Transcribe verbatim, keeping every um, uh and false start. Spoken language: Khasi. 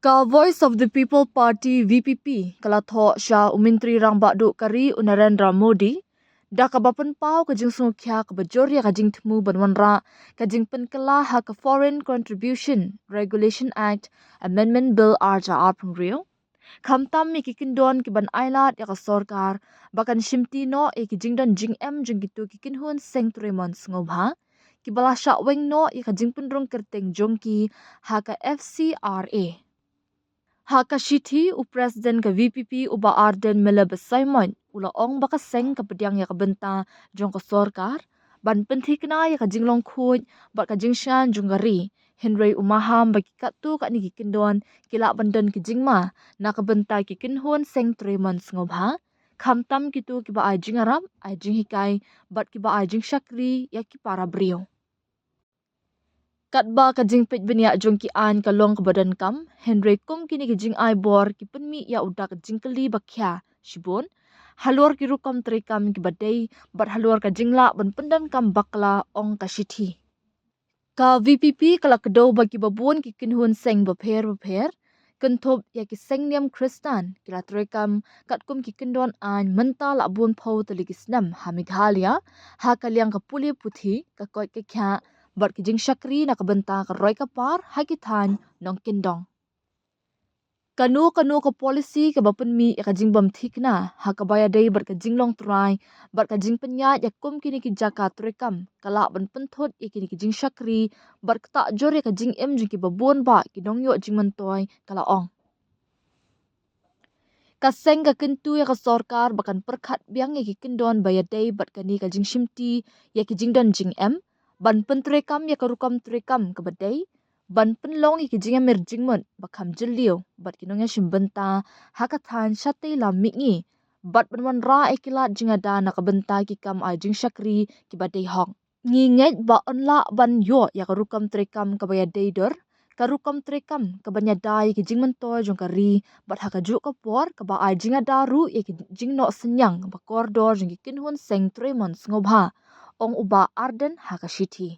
Ka Voice of the People Party, V P P, ka la thoh sha u Myntri Rangbah Duh ka ri, u Narendra Modi, da kaba pynpaw ka jingsngewkhia kaba jur ïa ka jingthmu ban wanrah ka jingpynkylla ha ka Foreign Contribution Regulation Act Amendment Bill ar hajar arphew hynriew, khamtam ïa ki kyndon ki ban ailad ïa ka sorkar ba kan shimti noh ïa ki jingdon jingem jong kito ki kynhun seng trei mon sngewbha kiba la shah weng noh ïa ka jingpynrung kyrteng jong ki ha ka F C R A. Ha ka shithi, u President ka V P P, u Bah Ardent Miller Basaiawmoit, u la ong ba ka seng ka pdiang ïa ka bynta jong ka sorkar ban pynthikna ïa ka jinglong khuid bad ka jingshngaiñ jong ka ri, hynrei u maham ba ki katto katne ki kyndon ki lah ban don ki jingma na ka bynta ki kynhun seng trei mon sngewbha, khamtam kito kiba ai jingïarap, ai jinghikai bad kiba ai jingshakri ïa ki para briew. Katba ka jingpeit bniah jong ki aiñ ka long kaba donkam, hynrei kum kine ki jingai bor ki pynmih ïa u dak jingkylli ba khia shibun halor ki rukom treikam kiba dei bad halor ka jinglah ban pyndonkam bakla, ong ka shithi. Ka V P P ka la kdew ba kiba bun ki kynhun seng bapher bapher, kynthup ïa ki seng niam Khristan, ki la treikam katkum ki kyndon aiñ mynta la bun phew tylli ki snem ha Meghalaya, ha ka liang ka pule puthi, ka koit ka khiah bad ki jingshakri na ka bynta ka roi ka par ha ki thaiñ nongkyndong. Kano kano ka polisi kaba pynmih ïa ka jingbym thikna ha kaba ïadei bad ka jinglong trai bad ka jingpynïaid ïa kum kine ki jaka treikam ka lah ban pynthut ïa kine ki jingshakri bad ktah jur ïa ka jingim jong kiba bun bah ki nongïoh jingmyntoi, ka la ong. Ka seng ka kyntu ïa ka sorkar ba kan pyrkhat biang ïa ki kyndon ba ïadei bad kane ka jingshimti ïa ki jingdon jingem, ban pyntreikam ïa ka rukom treikam kaba dei, ban pynlong ïa ki jingïamir jingmut ba kham jylliew bad ki nongïashim bynta ha ka thaiñ shatei lam mihngi, bad ban wanrah ïa ki lad jingada na ka bynta ki kam ai jingshakri kiba dei hok. Ngi ngeit ba yn lah ban ïoh ïa ka rukom treikam kaba ïadei dur, ka rukom treikam kaban ïada ïa ki jingmyntoi jong ka ri, bad ha kajuh ka por kaba ai jingada ruh ïa ki jingnoh synñiang ba kordor jong ki kynhun seng trei mon sngewbha, ong u Bah Ardent ha ka shithi.